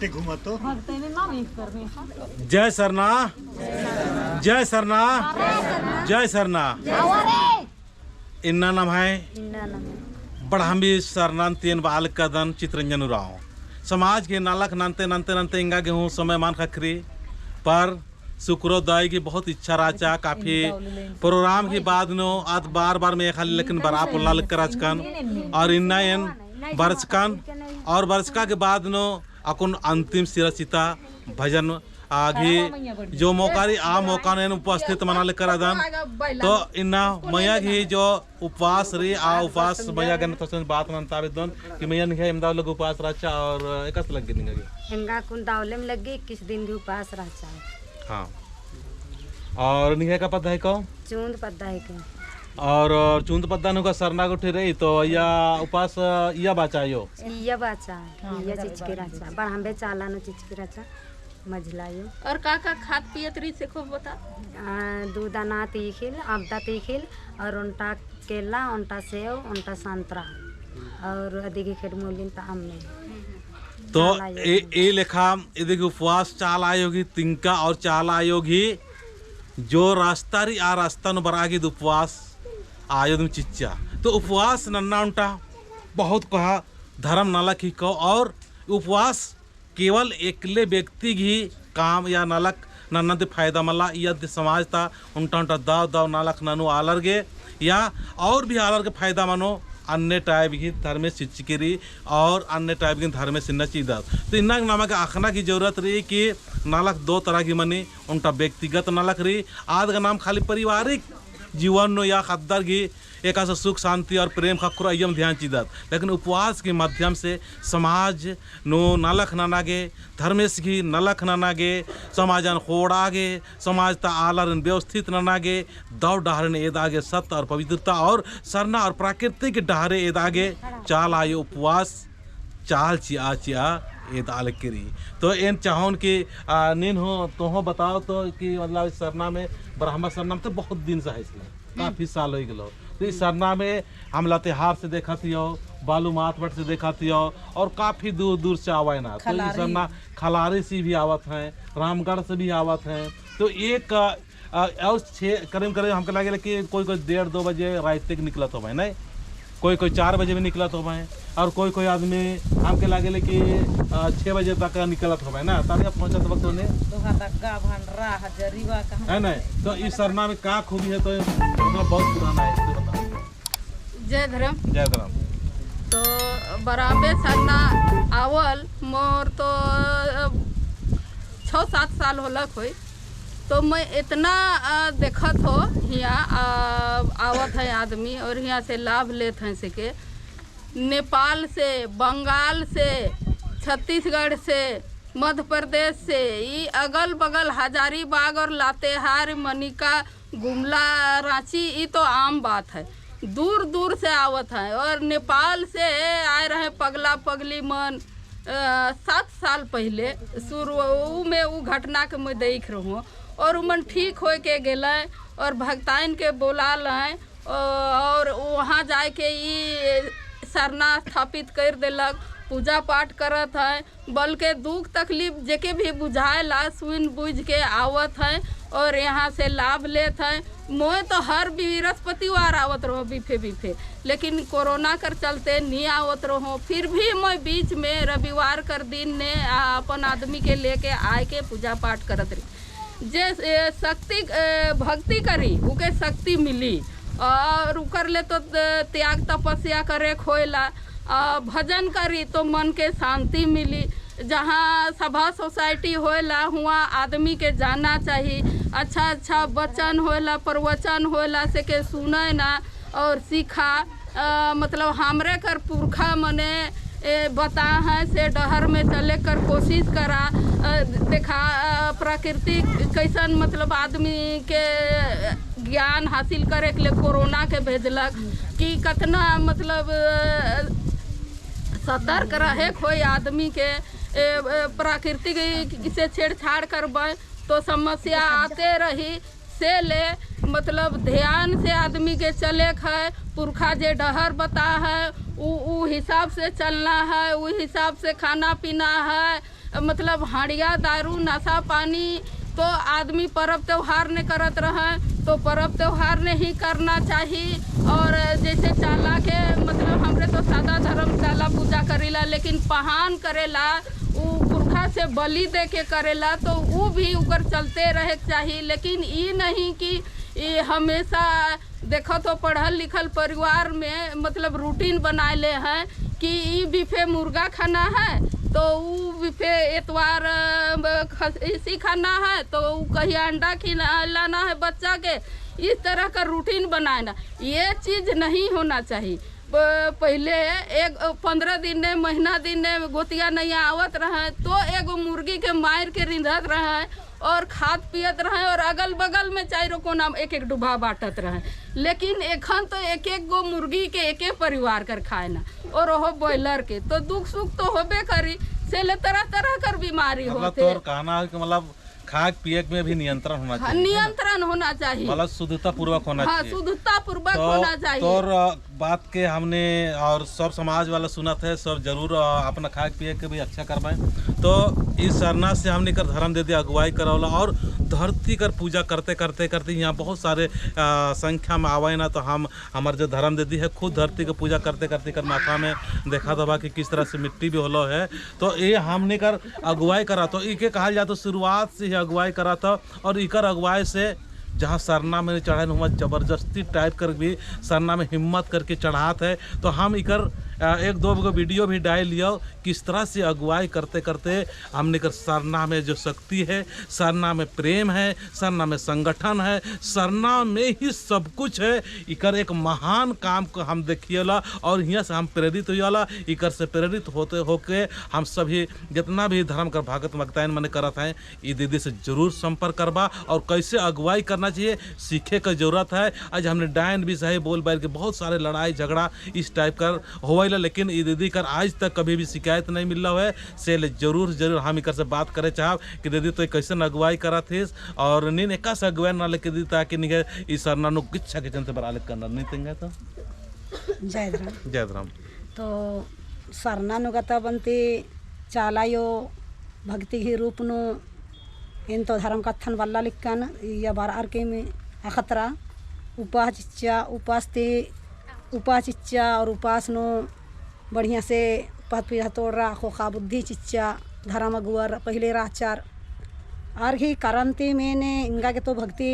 गोटे घुमा तो। जय सरना, जय सरना, जय सरना। इन्ना नाम है बढ़ामी सरनान तीन बाल कदन चित्रंजन उराव समाज के नालक नानते नानते नानते इंगा गेहूँ समय मान खखरी पर शुक्रोदय की बहुत इच्छा राचा काफी प्रोग्राम की बाद नो आज बार बार में खाली, लेकिन बरा पुल्ला लिख राजकन और इन्ना एन बरचकन और बरचका के बाद नो अकुन अंतिम सिरचिता भजन आगे जो मौकारी आ मौका ने उपस्थित मना लेकर आदान। तो इन्ना मैया की जो उपवास री आ उपवास मैया गन तो बात मनता आवेदन कि मैया ने इमदाव लोग उपवास राचा और एकस लग गई। हेंगा कुन दावले में लग गई 21 दिन की उपवास राचा। हाँ, और निहे का पता है को चूंद पद्दा है के और चूंद पद्दा नु का सरना गुठी रही तो या उपवास या बचायो या बचा या चीज के राचा पर हम चाला नु चीज के राचा मझलायो। और का का खात पियत रही से खूब बता। दूध अना तीखिल आबदा तीखिल और उनटा केला उनटा सेव उनटा संतरा और अधिक खेत मोलिन ता हमने। तो ए लेखा ये उपवास चाल आयोगी तिनका और चाल आयोगी जो रास्ता री आ रास्ता नु बरागी उपवास आयोदम चिच्चा। तो उपवास नन्ना उनटा बहुत कहा धर्म नालक ही कहो और उपवास केवल एकले व्यक्ति ही काम या नालक नन्ना दे फायदा मला या समाज ता उनटा उनटा दाव दाव नालक नानू आलर गे या और भी आलर के फायदा मानो अन्य टाइप की धर्म शिक्षिकी और अन्य टाइप की धर्म सिन्ना चीज। तो इन्ना नामक आखना की जरूरत रही कि नालक दो तरह की मनी उनटा व्यक्तिगत नालक रही आज का नाम खाली पारिवारिक जीवन नो या खद्दर की एक ऐसा सुख शांति और प्रेम खखुर अयम ध्यान चीदत, लेकिन उपवास के माध्यम से समाज नो नालक नानागे धर्मेश की नलक नानागे समाजन खोड़ागे समाज ता आलरन व्यवस्थित नानागे दौ डहरन एदागे सत्य और पवित्रता और सरना और प्राकृतिक डहरे एदागे चाल आयो उपवास चाल चिया चिया एदाल करी। तो इन चाहोन कि नीन हो तो हो बताओ तो कि मतलब इस सरना में ब्राह्मण सरना में तो बहुत दिन से है, इसमें काफ़ी साल हो गए। तो इस सरना में हम लातेहार से देखा थी हो, बालू माथवट से देखा थी हो और काफ़ी दूर दूर से आवा ना। तो इस सरना खलारी से भी आवत हैं, रामगढ़ से भी आवत हैं। तो एक और छः करीब करीब हमको लगे कि कोई कोई 1:30-2 बजे रात तक निकला तो भाई नहीं, कोई कोई 4 बजे भी निकला तो भाई और कोई कोई आदमी हमके लगे कि 6 बजे तक निकलत हो भाई ना तभी पहुँचत वक्त उन्हें है नहीं। तो इस सरना में का खूबी है तो मतलब बहुत पुराना है, तो बताओ। जय धर्म, जय धर्म। तो बराबर सरना आवल मोर तो 6-7 साल होलक होई। तो मैं इतना देखत हो हिया आवत है आदमी और हिया से लाभ लेत हैं सके नेपाल से, बंगाल से, छत्तीसगढ़ से, मध्य प्रदेश से, ये अगल बगल हजारीबाग और लातेहार, मनिका, गुमला, रांची, ये तो आम बात है, दूर दूर से आवत है। और नेपाल से आए रहे पगला पगली मन 7 साल पहले शुरू में वो घटना के मैं देख रहूँ और मन ठीक हो के गेलै और भक्ताइन के बोला लाए और वहाँ जाके ये सरना स्थापित कर देलक, पूजा पाठ करत है, बल्कि दुख तकलीफ जेके भी बुझाएला सुन बुझ के आवत है और यहाँ से लाभ लेत है। मोए तो हर बृहस्पतिवार आवत रहो बीफे बीफे, लेकिन कोरोना कर चलते नहीं आवत रहो, फिर भी मैं बीच में रविवार कर दिन ने अपन आदमी के लेके आए के पूजा पाठ करत रही। जे शक्ति भक्ति करी उके शक्ति मिली और उकर ले तो त्याग तपस्या करे खोला, भजन करी तो मन के शांति मिली। जहाँ सभा सोसाइटी होला हुआ आदमी के जाना चाहिए, अच्छा अच्छा वचन होला प्रवचन होला से के सुने ना और सीखा। मतलब हमरे कर पुरखा मने बता है से डहर में चले कर कोशिश करा, देखा प्रकृति कैसन मतलब आदमी के ज्ञान हासिल करे के लिए कोरोना के भेजलक कि कतना मतलब सतर्क रहे कोई आदमी के, प्राकृतिक से छेड़छाड़ करबै तो समस्या आते रही, से ले मतलब ध्यान से आदमी के चले है, पुरखा जे डहर बता है उ हिसाब से चलना है, उ हिसाब से खाना पीना है, मतलब हाड़िया दारू नशा पानी तो आदमी पर्व त्योहार ने करत रहे, तो पर्व त्योहार नहीं करना चाहिए। और जैसे चाला के मतलब हमरे तो सादा धर्म चाला पूजा करेला, लेकिन पहान करेला उ पुरखा से बलि दे के करेला तो उ भी उकर चलते रहे चाहिए। लेकिन ये नहीं कि ये हमेशा देखो तो पढ़ल लिखल परिवार में मतलब रूटीन बनाए ले हैं कि ई बिफे मुर्गा खाना है तो उ बिफे एतवार इसी खाना है तो उ कहीं अंडा खिलाना है बच्चा के, इस तरह का रूटीन बनाना ये चीज़ नहीं होना चाहिए। पहले एक 15 दिन ने महीना दिन ने गोतिया नहीं आवत रहे तो एगो मुर्गी के मार के रिंधत रहे और खाद पियत रहे और अगल बगल में चारों कोना एक एक डुबा बांटत रहे। लेकिन एखन तो एक एक गो मुर्गी के एक एक परिवार कर खाए ना और वो बॉयलर के तो दुख सुख तो होबे करी से ले तरह तरह कर बीमारी मतलब होते। तोर कहना है कि मतलब खाक पिए में भी नियंत्रण होना चाहिए, नियंत्रण होना चाहिए, मतलब शुद्धता पूर्वक होना चाहिए। शुद्धता पूर्वक होना चाहिए। तोर बात के हमने और सब समाज वाला सुना थे, सब जरूर अपना खाक पिए के भी अच्छा करवाएं। तो इस सरना से हमने कर धर्म दे दिया अगुवाई करौला और धरती कर पूजा करते करते करते यहाँ बहुत सारे संख्या में आवे ना, तो हम हमारे जो धर्म दे दी है खुद धरती के पूजा करते करते कर माथा में देखा दबा कि किस तरह से मिट्टी भी होलो है। तो ये हमने कर अगुवाई करा, तो इके कहा जाए तो शुरुआत से ही अगुवाई करा था। और इकर अगुवाई से जहाँ सरना में चढ़ाए हुआ ज़बरदस्ती टाइप कर भी सरना में हिम्मत करके चढ़ात है। तो हम इकर एक दो गो वीडियो भी डाल लिया किस तरह से अगुवाई करते करते हमने कर सरना में जो शक्ति है, सरना में प्रेम है, सरना में संगठन है, सरना में ही सब कुछ है। इकर एक महान काम को हम देखिएला और यहाँ से हम प्रेरित होला। इकर से प्रेरित होते होके हम सभी जितना भी धर्म कर भागत मगताइन मैंने करत हैं, ये दीदी से जरूर संपर्क करबा और कैसे अगुवाई करना चाहिए सीखे का जरूरत है। आज हमने डायन भी सही बोल बैल के बहुत सारे लड़ाई झगड़ा इस टाइप कर होवैला, लेकिन ये दीदी कर आज तक कभी भी शिकायत नहीं मिल रहा है। से ले जरूर जरूर हम इकर से बात करे चाहब कि दीदी तो कैसे अगुवाई करा थी और नीन एक से अगुवाई ना लेके दी ताकि निगे इस सरना नु किच्छा के जनते बराले करना नहीं तेंगा। तो जय धर्म, जय धर्म। तो सरना नुगता बनती चालायो भक्ति ही रूप नु इन तो धर्म कथन वाला लिखन या बार are के में अखतरा उपास इच्छा उपास ते उपास इच्छा और उपास नो बढ़िया से पत पिया तोड़ रहा खोखा बुद्धि चिच्चा धर्म अगुअर पहले राचार और ही करंती मैंने इंगा के तो भक्ति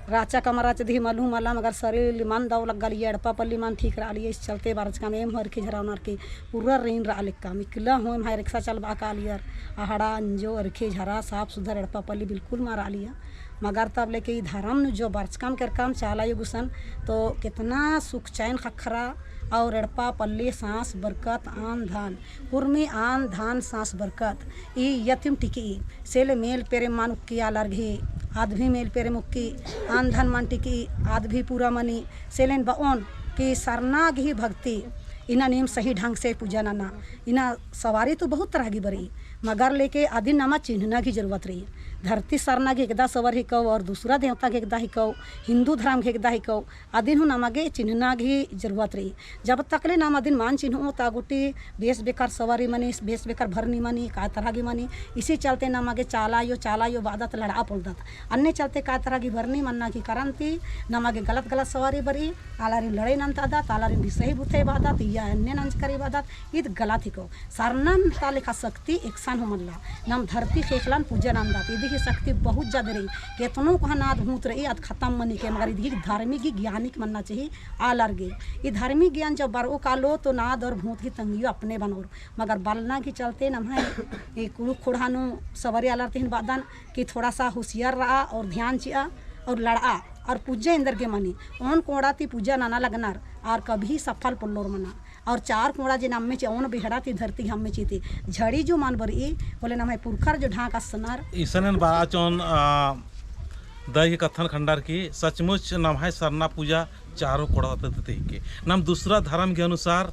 राचा कमरा दी मलू मला मगर शरीर लिमान दाव लग गई अड़पा पल्ली मान ठीक रहा लिए इस चलते बारज का मेम हर के झराउनार के पूरा रेन रहा लिखा मिकला हो भाई रिक्शा चल बा का लियर आहड़ा अंजो अरखे झरा साफ सुधर अड़पा पल्ली बिल्कुल मारा लिया। मगर तब लेके धर्म जो बरचकम कर काम चाला गुसन तो कितना सुख चैन खखरा और अड़पा पल्ली सांस बरकत आन धान कुर्मी आन धान सांस बरकत ई यतिम टिकी सेले मेल पेरे मान उक्की आलर्घी आद भी मेल पेरे मुक्की आन धान मान टिकी आद भी पूरा मनी सेलेन बओन कि सरना घी भक्ति इना नियम सही ढंग से पूजा नाना इना सवारी तो बहुत तरह की बरी मगर लेके आदि नामा चिन्हना की जरूरत रही। धरती सरना के एकदा सवर ही कहो और दूसरा देवता के एकदा ही कहो, हिंदू धर्म के एकदा ही कहो, आदिन हूँ नामागे चिन्हना की जरूरत रही। जब तक ले नाम आदिन मान चिन्ह तागुटी बेस बेकार सवारी मनी बेस बेकार भरनी मनी का तरह की मनी इसी चलते नामागे चाला यो बादत लड़ा पोलदत अन्य चलते का तरह की भरनी मन्ना की करंती नामागे गलत गलत सवारी बरी आलारी लड़ाई नंत आदत आलारी भी सही बुथे बादत या अन्य नंज करी बादत ईद गलत ही कहो। सरनम तालिका शक्ति एकसान हो मल्ला नाम धरती खेखलान पूजा नाम दात इदी की शक्ति बहुत ज़्यादा रही केतनों को नाद भूत रही आज खत्म मनी के मगर इदी धार्मिक ही ज्ञानिक मनना चाहिए आलर गे ये धार्मिक ज्ञान जब बारो कालो तो नाद और भूत की तंगियो अपने बनोर मगर बलना के चलते नम है ये कुड़ू खोड़ानो सवारी आलर तीन बादन कि थोड़ा सा होशियार रहा और ध्यान चिया और लड़ा और पूजा इंदर के मनी ओन कोड़ा ती पूजा नाना लगनार और कभी सफल पुल्लोर मना और चार कोड़ा जे नाम में चे ओन बिहड़ा ती धरती हम में चीती झड़ी जो मान बरी बोले नाम है पुरखर जो ढाका सनार इसनन बाचोन दही के कथन खंडार की सचमुच नाम है सरना पूजा चारों कोड़ा ते के नाम दूसरा धर्म के अनुसार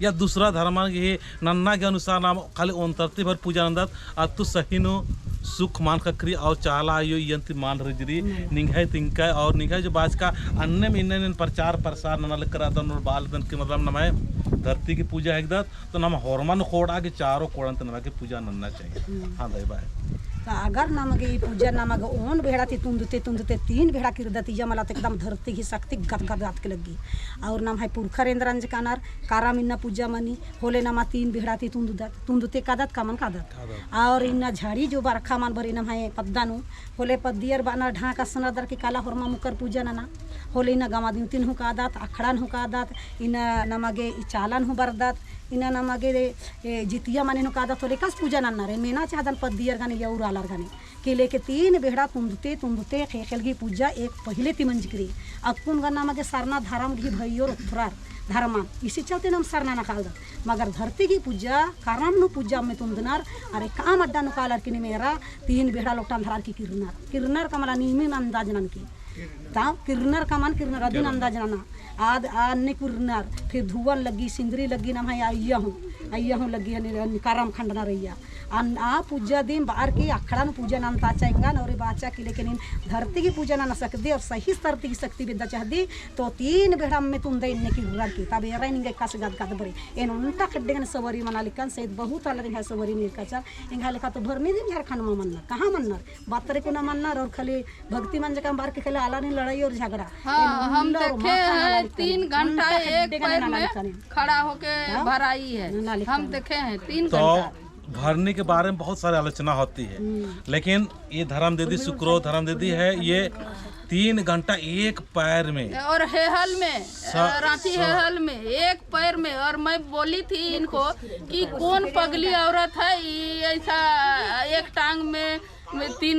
या दूसरा धर्म के नन्ना के अनुसार नाम खाली ओन धरती भर पूजा नंदत और तू सही नो सुख मान खक्री और चाला यो यंत्र मान रजरी निंघाय तिंकाय और निंघाय जो बाज का अन्य में इन्ने प्रचार प्रसार ननल करा दन और बाल दन के मतलब नमाए धरती की पूजा एकदम तो नम होरमन खोड़ा के चारों कोड़न नमा के पूजा नन्ना चाहिए। हाँ दाई बाय। त अगर नಮಗೆ ಈ पूजा नಮಗೆ ओन भेड़ा ती तुंदते तुंदते तीन भेड़ा किरदती जमला तो एकदम धरती की शक्ति गद गद गद के लगी। और नाम है पुरखर इंद्रंज कानार काराम इन्ना पूजा मनी होले नमा तीन भेड़ा ती तुंदत तुंदते कादत कामन कादत। और इन्ना झाड़ी जो बरखा मान भरी नम है पद्दानु होले पद्दियर बाना ढाका सनदर के काला होरमा मुकर पूजा नना होले इन्ना गमा दिन तीन हुकादत अखड़ान हुकादत इन्ना नमगे चालन who बरदत इन्ना नमगे जितिया माने हुकादत होले कस पूजा नन्ना रे मेना चाहदन पद्दियर गाने या उरालर गाने के लेके तीन बेहड़ा तुंदते तुंदते खेखेलगी पूजा एक पहले तिमंजकरी अकुन गाना मगे सरना धर्म घी भैयोर उत्तरार धर्मा इसी चलते नाम सरना नकाल मगर धरती की पूजा करम नु पूजा में तुंदनार अरे काम अड्डा नुकालर की मेरा तीन बेहड़ा लोटान धरार की किरनार किरनार कमला नीमी अंदाज नन की ता किरनार कमान किरनार अदिन अंदाज नना आद आने कुरनार फिर धुवन लगी सिंदरी लगी नम है आइया हूँ लगी है करम खंडना रैया अन आ पूजा दिन बाहर की अखड़ा नु पूजा नाम ताचा इंगान और बाचा की लेकिन धरती की पूजा ना न सकदी और सही धरती की शक्ति विद्या चाहदी तो तीन बेड़ा में तुम दे इन्ने की गुरार की तब एरा इनके कस गद गद बरे एन उनका खड्डे ने सवरी मना लिखन से बहुत अलग है सवरी नीर कचर इंगा लेखा तो भरनी दिन झारखंड में मन्नर कहाँ मन्नर बातरे को ना मन्नर और खाली भक्ति मन जगह बाहर के खाली आला नहीं लड़ाई और झगड़ा। हाँ, हम देखे हैं 3 घंटा एक पैर में खड़ा होके भराई है, हम देखे हैं 3 घंटा। भरने के बारे में बहुत सारी आलोचना होती है, लेकिन ये धर्म दीदी शुक्रो धर्म दीदी है, ये 3 घंटा एक पैर में और हेहल में रांची हेहल में एक पैर में। और मैं बोली थी इनको कि कौन पगली औरत है ये ऐसा एक टांग में 3